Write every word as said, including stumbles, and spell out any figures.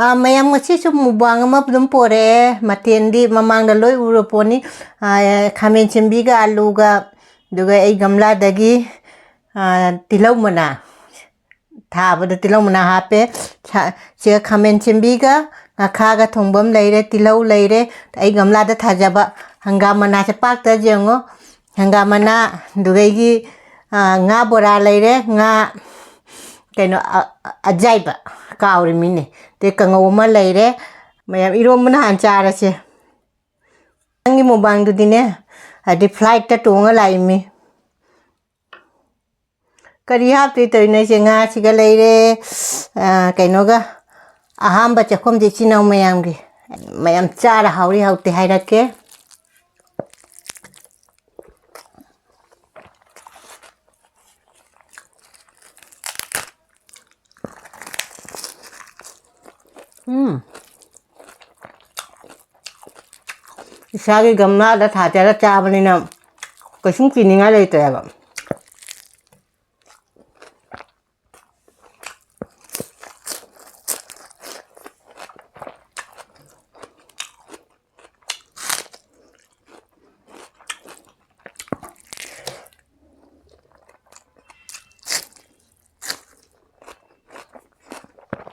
ꯑꯥ, ꯃꯌꯥꯝ, ꯉꯁꯤꯁꯨ mukbang ꯑꯃ ꯑꯗꯨꯝ ꯄꯣꯔꯛꯑꯦ꯫ ꯃꯊꯦꯜꯗꯤ ꯃꯃꯥꯡꯗ ꯂꯣꯏ ꯎꯔ ꯄꯣꯠꯅꯤ꯫ ꯑꯥ, ꯈꯥꯃꯦꯟ ꯁꯤꯟꯕꯤꯒ ꯑꯂꯨꯒ, ꯑꯗꯨꯒ ꯑꯩ ꯒꯝꯂꯥꯗꯒꯤ, ꯑꯥ, ꯇꯤꯜꯍꯧ ꯃꯅꯥ ꯊꯥꯕꯗ ꯇꯤꯜꯍꯧ ꯃꯅꯥ ꯍꯥꯞꯄꯦ꯫ ꯁꯥ-, ꯁꯤꯒ ꯈꯥꯃꯦꯟ ꯁꯤꯟꯕꯤꯒ ꯉꯥꯈꯥꯒ ꯊꯣꯡꯕ ꯑꯃ ꯂꯩꯔꯦ, ꯇꯤꯜꯍꯧ ꯂꯩꯔꯦ, ꯑꯩ ꯒꯝꯂꯥꯗ ꯊꯥꯖꯕ ꯍꯪꯒꯥꯝ ꯃꯅꯥꯁꯦ ꯄꯥꯛꯇ ꯌꯦꯡꯉꯣ꯫ ꯍꯪꯒꯥꯝ ꯃꯅꯥ, ꯑꯗꯨꯗꯒꯤ, ꯑꯥ, ꯉꯥ ꯕꯣꯔꯥ ꯂꯩꯔꯦ, ꯉꯥ ꯀꯩꯅꯣ, ꯑ-, ꯑ-, ꯑꯖꯥꯏꯕ, ꯀꯥꯎꯔꯤꯃꯤꯅꯦ꯫ ꯑꯗꯩ ꯀꯥꯡꯉꯧ ꯑꯃ ꯂꯩꯔꯦ꯫ ꯃꯌꯥꯝ ꯏꯔꯣꯝꯕꯅ ꯍꯥꯟꯅ ꯆꯥꯔꯁꯦ꯫ ꯅꯪꯒꯤ mukbangꯗꯨꯗꯤꯅꯦ, ꯍꯥꯏꯗꯤ flightꯇ ꯇꯣꯡꯉ ꯂꯥꯛꯏꯃꯤ꯫ ꯀꯔꯤ ꯍꯥꯞꯇꯣꯏ ꯇꯧꯔꯤꯅꯣ ꯑꯩꯁꯦ? ꯉꯥꯁꯤꯒ ꯂꯩꯔꯦ, ꯑ, ꯀꯩꯅꯣꯒ, ꯑꯍꯥꯝꯕ ꯆꯥꯛꯈꯨꯝꯁꯦ ꯏꯆꯤꯟ ꯏꯅꯥꯎ ꯃꯌꯥꯝꯒꯤ꯫ ꯃꯌꯥꯝ ꯆꯥꯔ ꯍꯥꯎꯔꯤ ꯍꯥꯎꯇꯦ ꯍꯥꯏꯔꯛꯀꯦ꯫ ꯎꯝ꯫ ꯏꯁꯥꯒꯤ ꯒꯝꯂꯥꯗ ꯊꯥꯖꯔ ꯆꯥꯕꯅꯤꯅ ꯀꯩꯁꯨꯝ ꯀꯤꯅꯤꯡꯉꯥꯏ ꯂꯩꯇ꯭ꯔꯦꯕ꯫